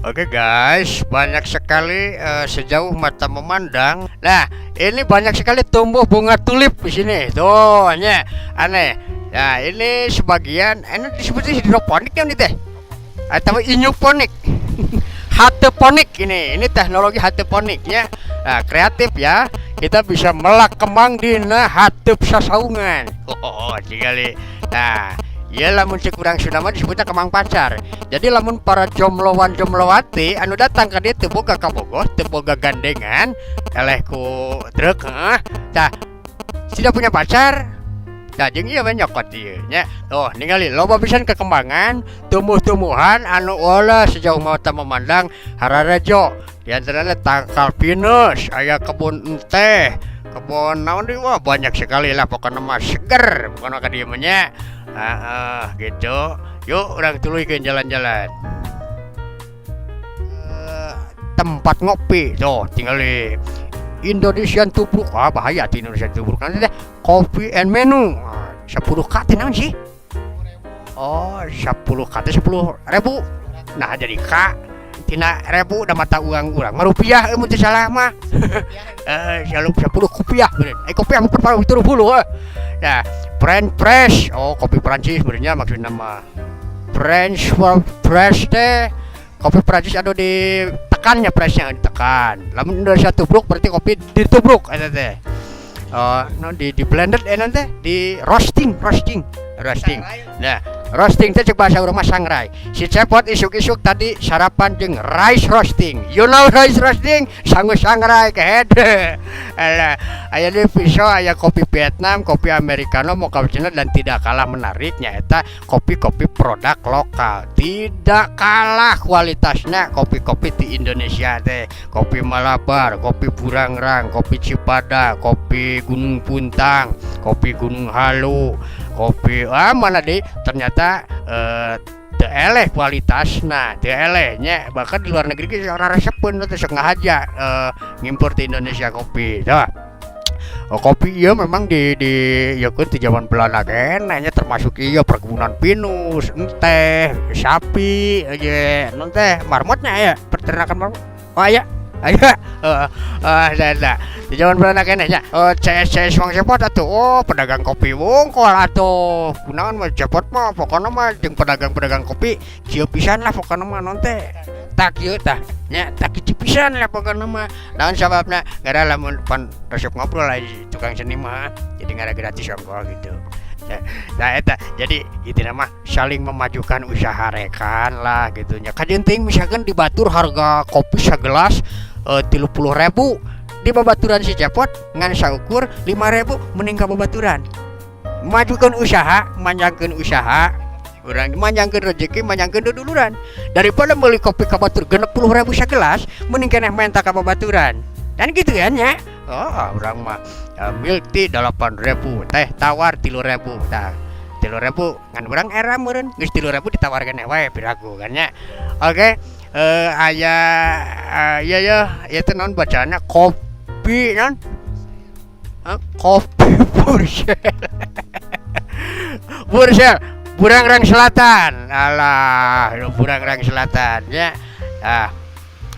Oke guys, banyak sekali sejauh mata memandang. Nah, ini banyak sekali tumbuh bunga tulip di sini. Tuh, nya aneh. Nah, ini sebagian ini disebutnya hidroponik ya nih teh. Atau inyuponik. Hateponik ini. Ini teknologi hateponik ya. Nah, kreatif ya. Kita bisa melak kembang dina hateup sasaungan. Oh, tinggali. Nah, ya lamun cek urang Sunda mah disebutnya kembang pacar. Jadi lamun para jomlowan jomlowati anu datang ka dieu teu boga kabogoh, teu boga gandengan, eleh ku truk, heeh. Tah, tidak punya pacar. Tah, jeung ieu we nyokot ieu nya. Tuh, ningali loba pisan kekembangan, tumbuh-tumbuhan anu wala sejauh mata memandang hararejo. Di antaranya tangkal pinus, aya kebun enteh, kebun naon deui, wah, banyak sekali lah pokoknya mah, seger pokoknya ka dieu mah nya. Heeh, gitu. Yuk, urang tuluykeun jalan-jalan. Tempat ngopi tuh tinggali Indonesian Tubruk. Ah, bahaya di Indonesian Tubruk nanti teh. Coffee and menu. Ah, 10 K teh naon sih? Oh, 10 K teh 10 ribu. Nah, jadi K tina ribu da mata uang urang mah rupiah, mun teu salah mah. Eh, 10 kupiah bener. Eh, kopiah mah per 30. Nah, French press. Oh, kopi Prancis benernya maksudna mah. French press teh kopi Prancis anu ditekannya, pressnya ditekan. Lamun Indonesia tubruk berarti kopi ditubruk eta teh. Oh, no, di blended eh nanti di roasting, roasting, roasting. Nah, roasting teh cek bahasa urang mah sangrai. Si Cepot isuk-isuk tadi sarapan jeung rice roasting. You know rice roasting? Sangu sangrai kehed. Alah, aya di pisau, aya kopi Vietnam, kopi Americano, mochaccino, dan tidak kalah menariknya eta kopi-kopi produk lokal. Tidak kalah kualitasnya kopi-kopi di Indonesia teh. Kopi Malabar, kopi Burangrang, kopi Cipada, kopi Gunung Puntang, kopi Gunung Halu, kopi ah mana deh, ternyata teu eleh kualitasna, teu eleh nya. Bahkan di luar negeri ge ora resepeun teh, sok ngahaja ngimpor di Indonesia kopi. Tah. Oh, kopi iya memang di ya kan di zaman Belanda keneh nya, termasuk iya perkebunan pinus, enteh, sapi aja, non teh marmotnya ya, peternakan marmot. Oh, aya. Aya. Heeh. Ah, dah. Di zaman Belanda keneh nya. Oh, CS CS Mang Cepot atuh. Oh, pedagang kopi wungkul atuh. Kunaon mah Cepot mah pokokna mah jeung pedagang-pedagang kopi kieu pisan lah pokokna mah, non teh. Tak kieu tah. Nya tak kieu pisan lah pokokna mah. Naon sababna? Gara lamun pan resep ngobrol lah tukang seni mah. Jadi ngara gratis ongkoh gitu. Nah, eta jadi itu nama saling memajukan usaha rekan lah gitu nya. Kajeun teuing misalkan di batur harga kopi sagelas 30 ribu, di babaturan si Cepot ngan saukur 5 ribu, mending ka babaturan. Majukan usaha, manjangkeun usaha urang, manjangkeun rezeki, manjangkeun duduluran, daripada beli kopi ka batur 60 ribu sagelas, mending keneh menta ka babaturan dan gitu kan ya. Oh, urang mah milk tea 8 ribu, teh tawar 3 ribu. Tah, 3 ribu ngan urang era meureun geus 3 ribu ditawar keneh wae piraku kan nya. Oke, aya iya ya, ieu teh naon bacaanna, kopi non? Hah? Kopi Bursel. Bursel, Burangrang Selatan. Alah, Burangrang Selatan ya. Ah,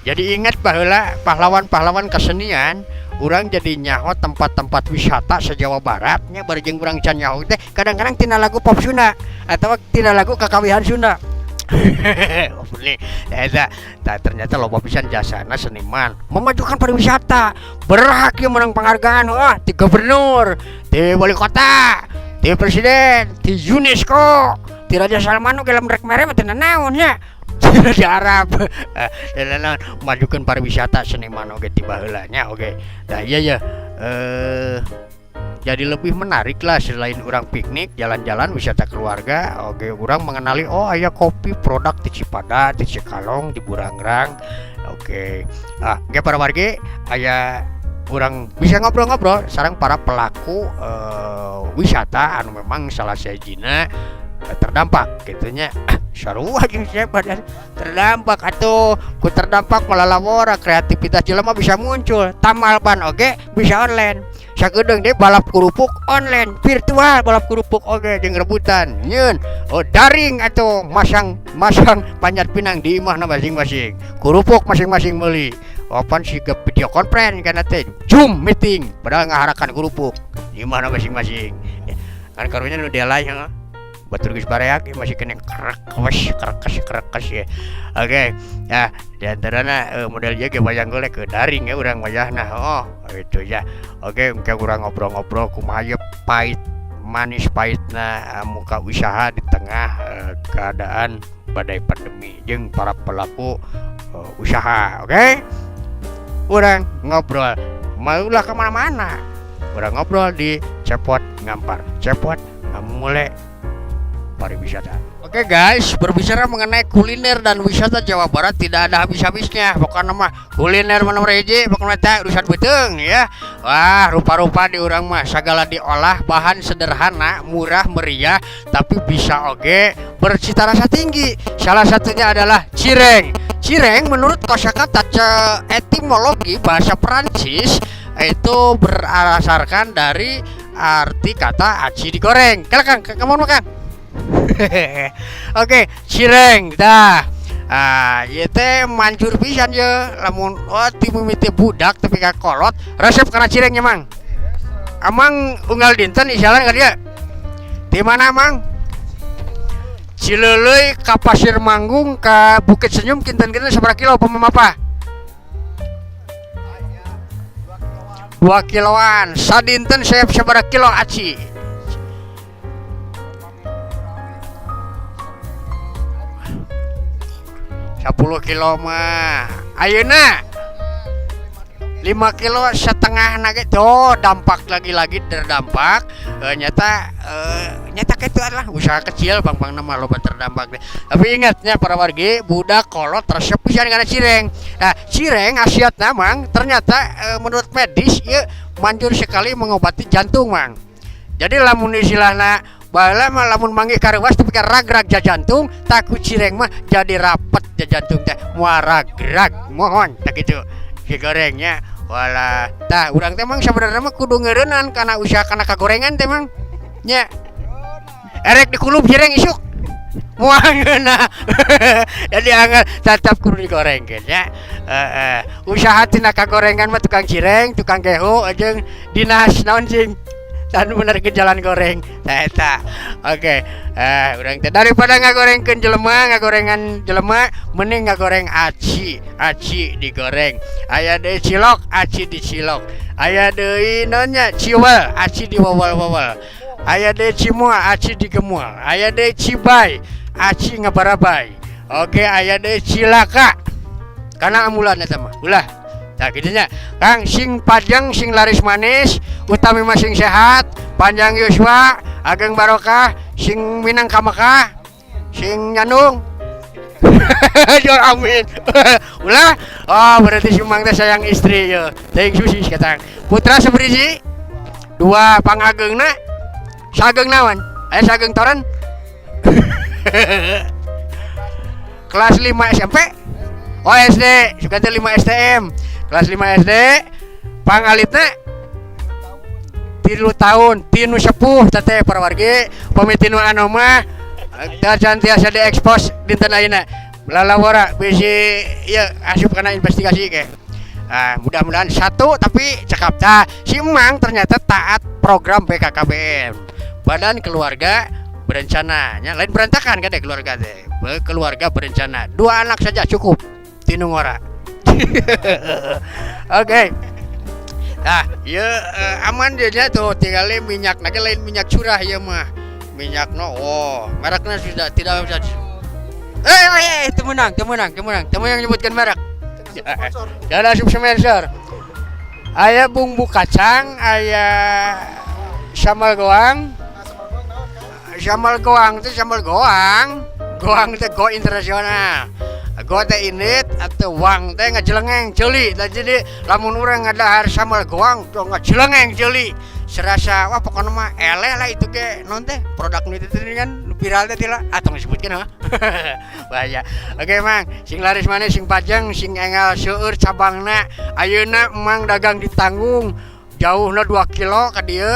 jadi ingat baheula pahlawan-pahlawan kesenian, urang jadi nyaho tempat-tempat wisata se-Jawa Baratnya bari jeung urang can nyaho teh kadang-kadang tina lagu pop Sunda atau tina lagu kakawihan Sunda. Beli eta tah, ternyata loba pisan jasana seniman memajukan pariwisata, berhak ieu menang penghargaan, wah, ti gubernur, ti wali kota, ti presiden, ti UNESCO, ti Raja Salman oge lamun rek mere mah teu nanaon nya, ti Raja Arab. Eh, teu nanaon majukeun pariwisata seniman oge ti baheula nya. Oke, nah, iya ya, jadi lebih menarik lah selain urang piknik, jalan-jalan, wisata keluarga, oke urang mengenali, oh, aya kopi produk di Cipada, di Cikalong, di Burangrang. Oke, ah, oke para wargi, aya urang bisa ngobrol-ngobrol sareng para pelaku wisata anu memang salah sahijina terdampak gitu nya. Sarua jeung siapa dan Terdampak atau ku terdampak malalawora kreativitas jelema bisa muncul. Tamal ban oge bisa online. Sakedeung deui balap kerupuk online, virtual balap kerupuk oge jeung rebutan. Nyeun, oh daring atau masang masang panjat pinang di imahna masing-masing. Kerupuk masing-masing meuli. Opan siga video conference kana teh, Zoom meeting, padahal ngaharakan kerupuk di imahna masing-masing. Kan karunya nu delay heeh. Batur geus bareak masih kena kerekes kerekes kerekes ya. Oke, ya di antarana model ieu ge wayang golek ke daring ya urang wayahna. Oh, itu ya. Oke, engke urang ngobrol-ngobrol kumaha ieu pahit manis pahitna muka usaha di tengah keadaan badai pandemi jeung para pelaku usaha. Oke? Urang ngobrol maulah kemana-mana. Urang ngobrol di Cepot Ngampar. Cepot ngamumule pariwisata. Oke guys, berbicara mengenai kuliner dan wisata Jawa Barat tidak ada habis-habisnya. Pokoknya mah kuliner mana hiji, pokoknya teh urusan beuteung ya. Wah, rupa-rupa di urang mah segala diolah bahan sederhana, murah, meriah, tapi bisa oge bercita rasa tinggi. Salah satunya adalah cireng. Cireng menurut kosakata etimologi bahasa Perancis itu berdasarkan dari arti kata aci digoreng. Kala Kang, kamu makan. Oke, cireng dah. Ah, ieu teh manjur pisan ye lamun oh ti mimiti budak tapi ka kolot resep kana cirengnya, Mang. Amang unggal dinten isalan ka dieu. Di mana, Mang? Cileuleuy ka Pasir Manggung ka Bukit Senyum kinten-kinten sabaraha kilo pamamapa? 2 kiloan. Sadinten seep sabaraha kilo aci? 10 kilo mah. Ayeuna 5 kilo setengah nage tuh dampak lagi-lagi terdampak nyata nyata itu adalah usaha kecil bang-bang nama loba terdampak deh. Tapi ingatnya para wargi budak kolot resep pisan kana cireng. Nah, cireng khasiatna Mang ternyata menurut medis ieu manjur sekali mengobati jantung, Mang. Jadi lamun istilahna baheula mah lamun manggih kareuwas tepi ka rag-rag jantung, tah ku cireng mah jadi rapet jantung teh moal rag-rag mohon tah kitu. Digorengnya walah tah urang teh Mang sabenerna mah kudu ngeureunnan kana usaha kana kagorengan teh Mang. Nya. Erek dikulub cireng isuk. Moal ngeunah. Jadi anggar tetap kudu digorengkeun nya. Heeh. Usaha tina kagorengan mah tukang cireng, tukang gehu jeung dinas naon cing. Dan bener ke jalan goreng. Tah eta. Oke, urang teh daripada ngagorengkeun jelema, ngagorengan jelema mending ngagoreng aci, aci digoreng. Aya deui cilok, aci dicilok. Aya deui naon nya ciwel, aci diwewel-wewel. Aya deui cimua, aci digemual. Aya deui cibay, aci ngabarabay. Oke, aya deui cilaka. Kana ambulan eta mah. Ulah. Tah kitu nya. Kang sing panjang sing laris manis, utami mah sing sehat, panjang yuswa, ageng barokah, sing minang ka Mekah, sing nyandung. Jor amin. Ulah. Oh, berarti si Mang teh sayang istri ye. Teuing susis katang. Putra saberiji? Dua pangageungna. Sageung naon? Aya sageung toren? Kelas 5 SMP? Oh SD, suka teh 5 STM. Kelas 5 SD, pangalitna 3 tahun, tinu sepuh teteh para wargi, pami tinu anu mah tacan tiasa diekspos dinten ayeuna. Lalawara bisi ieu asup kana investigasi ke. Ah, mudah-mudahan satu tapi cekap tah. Si Emang ternyata taat program BKKBN. Badan Keluarga Berencana. Nya lain berantakan kan deh keluarga teh. Keluarga berencana. 2 anak saja cukup. Tinu ngora. Oke. Nah, ieu aman dia nya tuh tinggal minyak lagi lain minyak curah ieu mah. Minyakna oh, mereknya sudah tidak bisa. Teu meunang, teu meunang, teu meunang. Teu meunang nyebutkeun merek. Jangan asup sponsor. Aya bumbu kacang, aya sambal goang. Sambal goang itu sambal goang. Goang teh go internasional. Go teh init atau wang teh ngajelengeng ceuli. Nah, jadi lamun urang ngadahar sambal goang tuh ngajelengeng ceuli. Serasa wah pokoknya mah eleh lah itu ge non teh produk nu itu kan Viral teh lah atau disebutkan, ha, bahaya. Oke, Mang, sing laris manis, sing pajeng, sing enggal seueur cabangna. Ayeuna Mang dagang ditanggung jauhna 2 kilo ka dieu.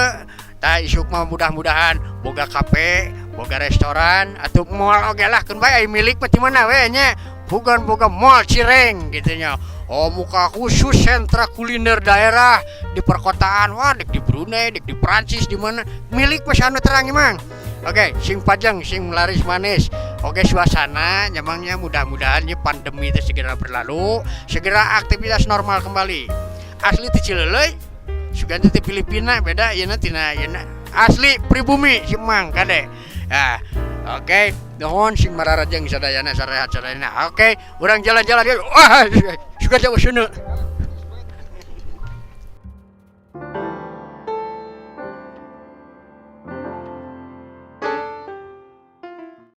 Tah, isuk mah mudah-mudahan boga kafe, boga restoran atau mall oge lah. Keun bae, milik mah di mana we nya. Bukan boga mall cireng gitu nya. Oh, muka khusus sentra kuliner daerah di perkotaan, wah, dek di Brunei, dek di Prancis, di mana milik mah anu terang, Mang. Oke, sing pajeng, sing laris manis. Oke, suasana nyamangnya mudah-mudahan ini pandemi itu segera berlalu, segera aktivitas normal kembali. Asli di Cileuleuy, sugan di Filipina beda ieu tina ieu asli pribumi si Mang kade. Nah, oke, nuhun, sing mararajeng sadayana, sarehat sadayana. Oke, urang jalan-jalan. Wah, suka jauh seuneu.